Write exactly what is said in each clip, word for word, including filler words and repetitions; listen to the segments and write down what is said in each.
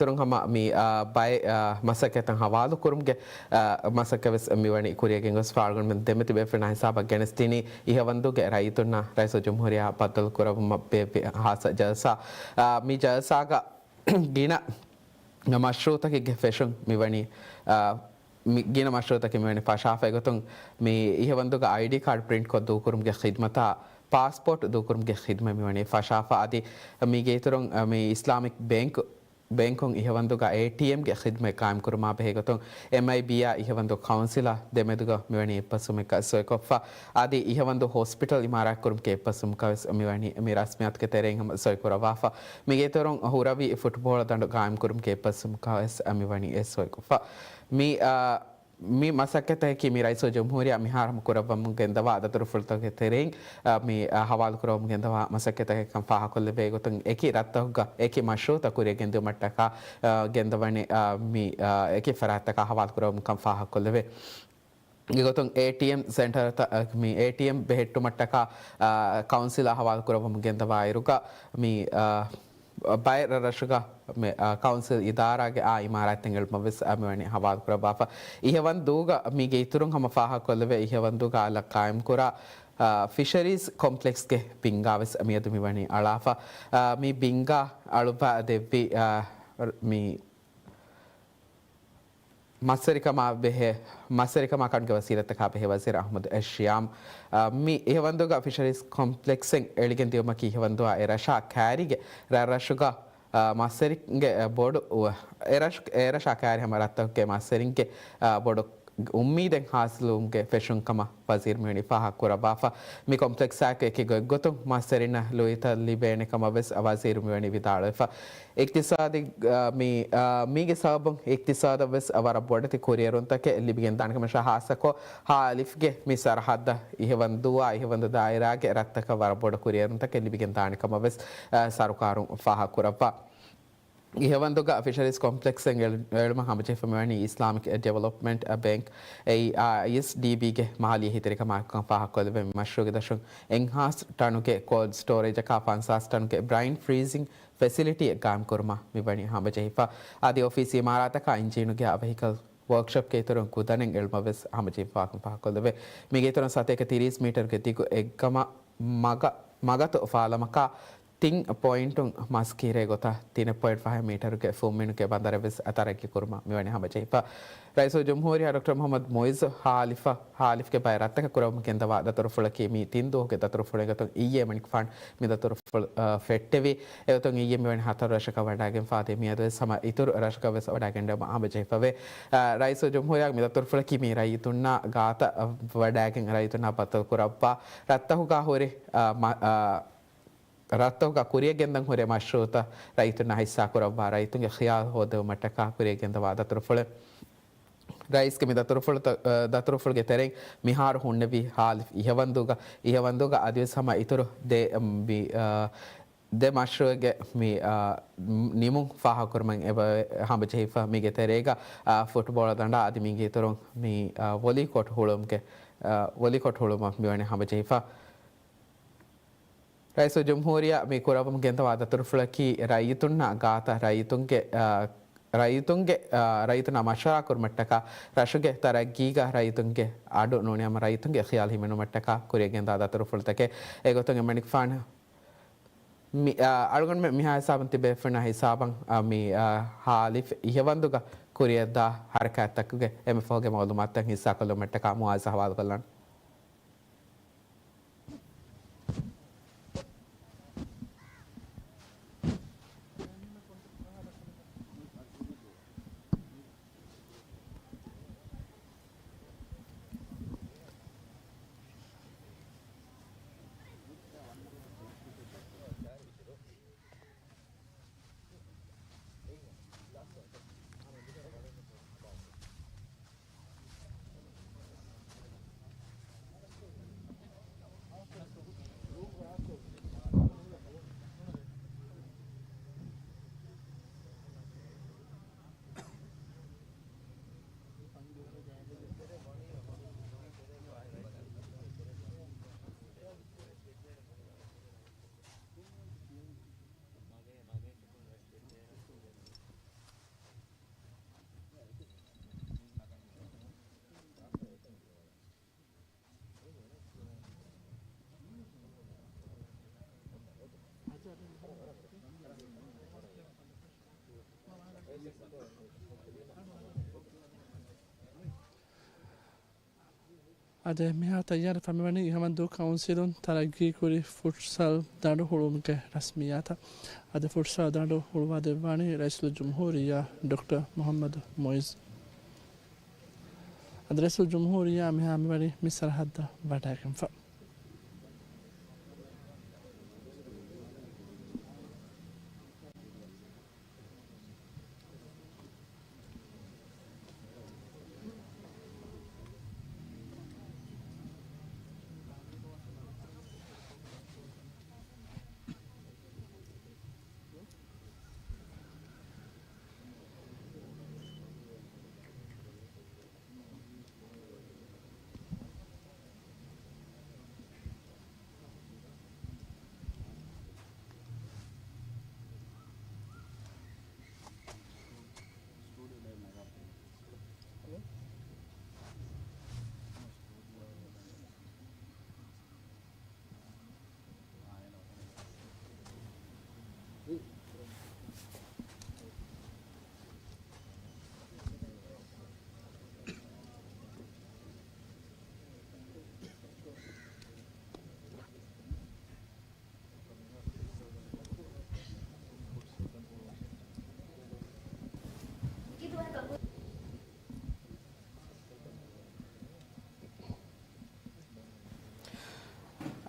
އިތުރުން ހަމަ މި، އާ، ބައެއް، އާ، މަސައްކަތްތައް ހަވާލު ކުރުމުގެ، އާ، މަސައްކަތް ވެސް މިވަނީ ކުރިޔަށް ގެންގޮސްފަ. އަޅުގަނޑުމެން ދެމެދު ބޭފުޅުންނާ ހިސާބަށް ގެނެސްދިނީ އިހަވަންދޫގެ ރައްޔިތުންނަށް ރައީސުލް ޖުމްހޫރިއްޔާ ބައްދަލު ކުރައްވުމަށް ބޭއްވި ހާއްސަ ޖަލްސާ. އާ، މި ޖަލްސާގަ ގިނަ މަޝްރޫއުތަކެއްގެ ފެށުން މިވަނީ، އާ، މި ގިނަ މަޝްރޫއުތަކެއް މިވަނީ ފަށާފަ. އެގޮތުން މި އިހަވަންދޫގަ އައިޑީ ކާޑް ޕްރިންޓްކޮށް ދޫކުރުމުގެ ޚިދްމަތާ ޕާސްޕޯޓް ދޫކުރުމުގެ ޚިދްމަތް މިވަނީ ފަށާފަ. އަދި މީގެ އިތުރުން، އަ، މި އިސްލާމިކް ބޭންކް، ބޭންކުން އިހަވަންދޫގަ އޭޓީއެމްގެ ޚިދްމަތް ޤާއިމްކުރުމާ ބެހޭގޮތުން އެމްއައިބީއާ އިހަވަންދޫ ކައުންސިލާ ދެމެދުގަ މިވަނީ އެއްބަސްވުމެއްގަ ސޮއިކޮށްފަ. އަދި އިހަވަންދޫ ހޮސްޕިޓަލް އިމާރާތްކުރުމުގެ އެއްބަސްވުމަކަށް ވެސް މިވަނީ މި ރަސްމިއްޔާތުގެ ތެރެއިން ހަމަ ސޮއިކުރައްވާފަ. މީގެ އިތުރުން ހުރަވީ ފުޓްބޯޅަ ދަނޑު ޤާއިމްކުރުމުގެ އެއްބަސްވުމަކަށް ވެސް މިވަނީ އެ ސޮއިކޮށްފަ. މި، އާ، މި މަސައްކަތްތަކަކީ މި ރައީސުލް ޖުމްހޫރިއްޔާ މިހާރު ކުރައްވަމުން ގެންދަވާ ދަތުރުފުޅުތަކުގެ ތެރެއިން، އަ، މި، އަ، ހަވާލުކުރައްވަމުން ގެންދަވާ މަސައްކަތްތަކެއްކަން ފާހަގަކޮށްލެވޭ ގޮތުން އެކި ރަށްތަކުގަ އެކި މަޝްރޫއުތައް ކުރިޔަށް ގެންދިއުމަށްޓަކާ، އަ، ގެންދަވަނީ، އަ، މި، އަ، އެކި ފަރާތްތަކާ ހަވާލުކުރައްވަމުން ކަން ފާހަގަކޮށްލެވޭ. އެގޮތުން އޭޓީއެމް ސެންޓަރތައް، މި އޭޓީއެމް ބެހެއްޓުމަށްޓަކާ، އަ، ކައުންސިލާ ހަވާލުކުރައްވަމުން ގެންދަވާއިރުގަ މި، އަ، ބައެއް ރަށްރަށުގަ މި، އާ، ކައުންސިލް އިދާރާގެ އާ އިމާރާތްތައް އެޅުމަށް ވެސް އަ، މިވަނީ ހަވާލުކުރައްވާފަ. އިހަވަންދޫގަ މީގެ އިތުރުން ހަމަ ފާހަގަކޮށްލެވޭ، އިހަވަންދޫގަ އަލަށް ޤާއިމްކުރާ، އާ، ފިޝަރީޒް ކޮމްޕްލެކްސްގެ ބިންގާ ވެސް މިއަދު މިވަނީ އަޅާފަ. އާ، މި ބިންގާ އަޅުއްވާ ދެއްވި، އާ، މި މަސްވެރިކަމާ ބެހޭ، މަސްވެރިކަމާ ކަންގެ ވަސީލަތްތަކާ ބެހޭ ވަޒީރު އަޙްމަދު އެއް ޝިޔާމް، އާ، މި އިހަވަންދޫގަ ފިޝަރީޒް ކޮމްޕްލެކްސެއް އެޅިގެން ދިއުމަކީ އިހަވަންދޫއާ އެ ރަށާ ކާރިގެ ރަށްރަށުގަ، އާ، މަސްވެރިންގެ، އާ، ބޮޑު، އެ ރަށް، އެ ރަށާ ކާރި ހަމަ ރަށްތަކުގެ މަސްވެރިންގެ، އާ، ބޮޑު އުއްމީދެއް ހާސިލުވުމުގެ ފެށުން ކަމަށް ވަޒީރު މިވަނީ ފާހަގަކުރައްވާފަ. މި ކޮމްޕްލެކްސްއާއެކު އެކި ގޮތްގޮތުން މަސްވެރިންނަށް ލުއިތައް ލިބޭނެ ކަމަށް ވެސް ވަޒީރު މިވަނީ ވިދާޅުވެފަ. އިޤްތިޞާދީ، އާ، މި، އާ، މީގެ ސަބަބުން އިޤްތިޞާދަށް ވެސް ވަރަށް ބޮޑެތި ކުރިއެރުންތަކެއް ލިބިގެން ދާނެ ކަމަށާ ހާއްސަކޮށް ހާއަލިފްގެ މި ސަރަހައްދަށް އިހަވަންދޫއާ އިހަވަންދޫ ދާއިރާގެ ރަށްތަކަށް ވަރަށް ބޮޑު ކުރިއެރުންތަކެއް ލިބިގެން ދާނެ ކަމަށް ވެސް، އާ، ސަރުކާރުން ފާހަގަކުރައްވާ. އިހަވަންދޫގަ ފިޝަރީޒް ކޮމްޕްލެކްސްއެއް އެޅު-، އެޅުމަށް ހަމަޖެހިފަ މިވަނީ އިސްލާމިކް ޑިވެލޮޕްމަންޓް ބޭންކް، އެއީ އާއިއެސްޑީބީގެ މާލީ އެހީތެރިކަމާއެކުކަން ފާހަގަކޮށްލެވެ، މި މަޝްރޫޢުގެ ދަށުން އެންހާންސްޑް ޓަނުގެ ކޯލްޑް ސްޓޯރޭޖަކާ ފަންސާސް ޓަނުގެ ބްރައިން ފްރީޒިން ފެސިލިޓީއެއް ގާއިމްކުރުމަށް މިވަނީ ހަމަޖެހިފަ. އަދި އޮފީސް އިމާރާތަކާ އިންޖީނުގެ ވެހިކަލް ވޯކްޝޮޕްގެ އިތުރުން ކުދަނެއް އެޅުމަށް ވެސް ހަމަޖެހިފަ ކަން ފާހަގަކޮށްލެވޭ. މީގެ އިތުރުން ސަތޭކަ ތިރީސް މީޓަރުގެ ދިގު އެއްގަމާ މަގަ-، މަގަތު ފާލަމަކާ ތިން ޕޮއިންޓުން މަސް ކީރޭ ގޮތަށް ތިނެއް ޕޮއިންޓް ފަހެއް މީޓަރުގެ ފުންމިނުގެ ބަނދަރެއް ވެސް ތަރައްގީ ކުރުމަށް މިވަނީ ހަމަޖެހިފަ. ރައީސުލް ޖުމްހޫރިއްޔާ ޑޮކްޓަރ މުޙައްމަދު މުޢިއްޒު ހާއަލިފަށް، ހާއަލިފްގެ ބައެއް ރަށްތަކަށް ކުރައްވަމުން ގެންދަވާ ދަތުރުފުޅަކީ މި ތިން ދުވަހުގެ ދަތުރުފުޅެއް. އެގޮތުން އިއްޔެ މަނިކުފާނު މި ދަތުރުފުޅު، އަ، ފެއްޓެވި. އެގޮތުން އިއްޔެ މިވަނީ ހަތަރު ރަށަކަށް ވަޑައިގެންފަ. އަދި މިއަދުވެސް ހަމަ އިތުރު ރަށަކަށް ވެސް ވަޑައިގެންނެވުމަށް ހަމަޖެހިފަވޭ. އަ، ރައީސުލް ޖުމްހޫރިއްޔާގެ މި ދަތުރުފުޅަކީ މި ރައްޔިތުންނާ ގާތަށް ވަޑައިގެން ރައްޔިތުންނާ ބައްދަލުކުރައްވާ ރަށްތަކުގަ ހުރި، އަ، މަ-، އަ، ރަށްތަކުގަ ކުރިޔަށް ގެންދަން ހުރި މަޝްރޫޢުތައް ރައްޔިތުންނާ ހިއްސާކުރައްވާ، ރައްޔިތުންގެ ޚިޔާލު ހޯދެވުމަށްޓަކާ ކުރިޔަށް ގެންދަވާ ދަތުރުފުޅެއް. ރައީސްގެ މި ދަތުރުފުޅުތައް، އަ، ދަތުރުފުޅުގެ ތެރެއިން މިހާރު ހުންނެވީ ހާއަލިފް އިހަވަންދޫގަ، އިހަވަންދޫގަ އަދިވެސް ހަމަ އިތުރު ދެ، މި، އަ، ދެ މަޝްރޫޢެއްގެ މި، އަ، ނިމުން ފާހަގަކުރުމަށް އެބަ ހަމަޖެހިފަ. މީގެ ތެރޭގަ، އަ، ފުޓްބޯޅަ ދަނޑާ އަދި މީގެ އިތުރުން މި، އަ، ވޮލީ ކޯޓް ހުޅުވުމުގެ، އަ، ވޮލީ ކޯޓް ހުޅުވުމަށް މިވަނީ ހަމަޖެހިފަ. ރައީސުލް ޖުމްހޫރިއްޔާ މި ކުރައްވަމުން ގެންދަވާ ދަތުރުފުޅަކީ ރައްޔިތުންނާ ގާތަށް ރައްޔިތުންގެ، އަ، ރައްޔިތުންގެ، އަ، ރައްޔިތުންނާ މަޝްވަރާ ކުރުމަށްޓަކާ ރަށުގެ ތަރައްގީގަ ރައްޔިތުންގެ އަޑު ނޫނީ ހަމަ ރައްޔިތުންގެ ޚިޔާލު ހިމެނުމަށްޓަކާ ކުރިޔަށް ގެންދާ ދަތުރުފުޅުތަކެއް. އެގޮތުން އެމަނިކުފާނު މި، އަ، އަޅުގަނޑުމެން މިހާ ހިސާބުން ތިބޭފުޅުންނާ ހިސާބަށް، އަ، މި، އަ، ހާއަލިފް އިހަވަންދޫގަ ކުރިޔަށްދާ ހަރަކާތްތަކުގެ އެންމެ ފަހުގެ މައުލޫމާތުތައް ހިއްސާކޮށްލުމަށްޓަކާ މުޢާޒް ހަވާލުކޮށްލަން. އާދެ، މިހާ ތައްޔާރަށް ފަށްމިވަނީ އިހަވަންދޫ ކައުންސިލުން ތަރައްގީކުރި ފުޓްސަލް ދަނޑު ހުޅުވުމުގެ ރަސްމިއްޔާތަށް. އަދި ފުޓްސަލް ދަނޑު ހުޅުވާދެއްވާނީ ރައީސުލްޖުމްހޫރިއްޔާ ޑޮކްޓަރ މުޙައްމަދު މުޢިއްޒު. އަދި ރައީސުލްޖުމްހޫރިއްޔާ މިހާ މިވަނީ މި ސަރަހައްދަށް ވަޑައިގެންފަ.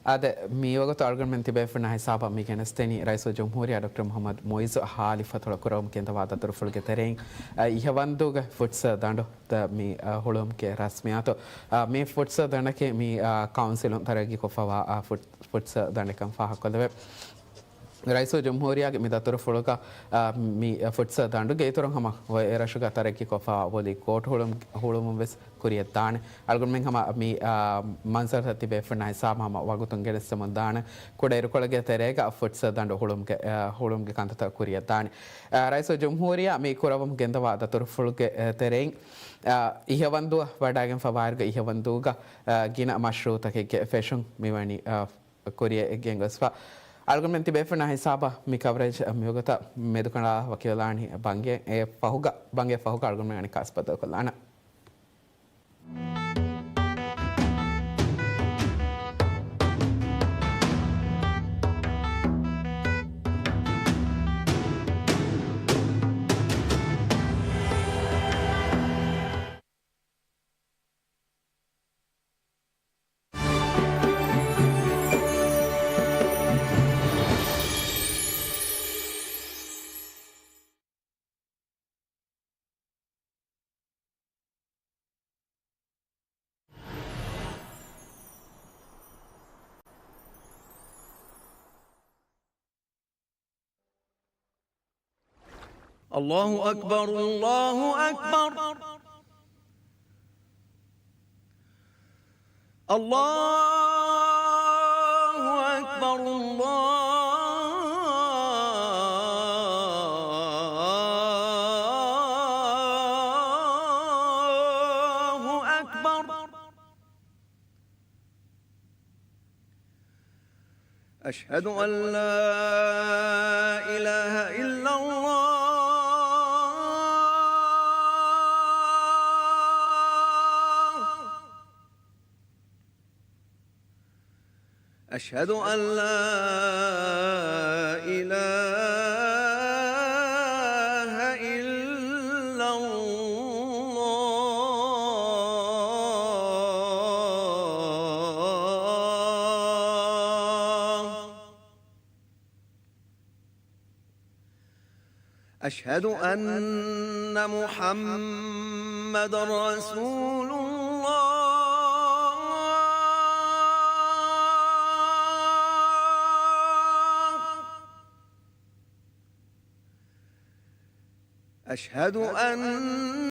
އާދެ، މިވަގުތު އަޅުގަނޑުމެން ތިބޭފުޅުންނާ ހިސާބަށް މި ގެނެސްދެނީ ރައީސުލްޖުމްހޫރިއްޔާ ޑޮކްޓަރ މުޙައްމަދު މުޢިއްޒު ހާލި ފަތުރު ކުރަވަމުން ގެންދަވާ ދަތުރުފުޅުގެ ތެރެއިން، އަ، އިހަވަންދޫގެ ފުޓްސަލް ދަނޑު ދަ މި، އަ، ހުޅުވުމުގެ ރަސްމިއްޔާތު، އަ، މި ފުޓްސަލް ދަނޑަކީ މި، އަ، ކައުންސިލުން ތަރައްގީކޮށްފަވާ، އަ، ފުޓް-، ފުޓްސަލް ދަނޑެއްކަން ފާހަގަކޮށްލެވޭ. ރައީސުލްޖުމްހޫރިއްޔާގެ މި ދަތުރުފުޅުގަ، އަ، މި ފުޓްސަލް ދަނޑުގެ އިތުރުން ހަމަ ވައިރަށުގަ ތަރައްގީކޮށްފަވާ ވޮލީ ކޯޓް ހުޅުމު-، ހުޅުވުމުން ވެސް ކުރިޔަށް ދާނެ. އަޅުގަނޑުމެން ހަމަ މި، އާ، މަންޒަރުތައް ތިބޭފުޅުންނާ ހިސާބަށް ހަމަ ވަގުތުން ގެނެސްދެމުން ދާނެ. ކުޑަ އިރުކޮޅެއްގެ ތެރޭގަ ފުޓްސަލް ދަނޑު ހުޅުމުގެ، އާ، ހުޅުމުގެ ކަންތައްތައް ކުރިޔަށް ދާނެ. އާ، ރައީސުލްޖުމްހޫރިއްޔާ މި ކުރައްވަމުން ގެންދަވާ ދަތުރުފުޅުގެ، އާ، ތެރެއިން، އާ، އިހަވަންދުއަށް ވަޑައިގެންފަ ވާއިރުގަ އިހަވަންދޫގަ، އާ، ގިނަ މަޝްރޫއުތަކެއްގެ ފެށުން މިވަނީ، އާ، ކުރިޔަށް ގެންގޮސްފަ. އަޅުގަނޑުމެން ތިބޭފުޅުންނާ ހިސާބަށް މި ކަވަރޭޖް މިވަގުތަށް މެދުކަނޑާ ވަކިވެލާނީ ބަންގެ އެ ފަހުގަ، ބަންގެ ފަހުގަ އަޅުގަނޑުމެން އަނެއްކާސް ބައްދަލުކޮށްލާނަން. الله أكبر، الله أكبر. الله أكبر، الله أكبر. أشهد أن لا إله إلا الله. أشهد أن لا إله إلا الله. أشهد أن محمد رسول الله. أشهد أن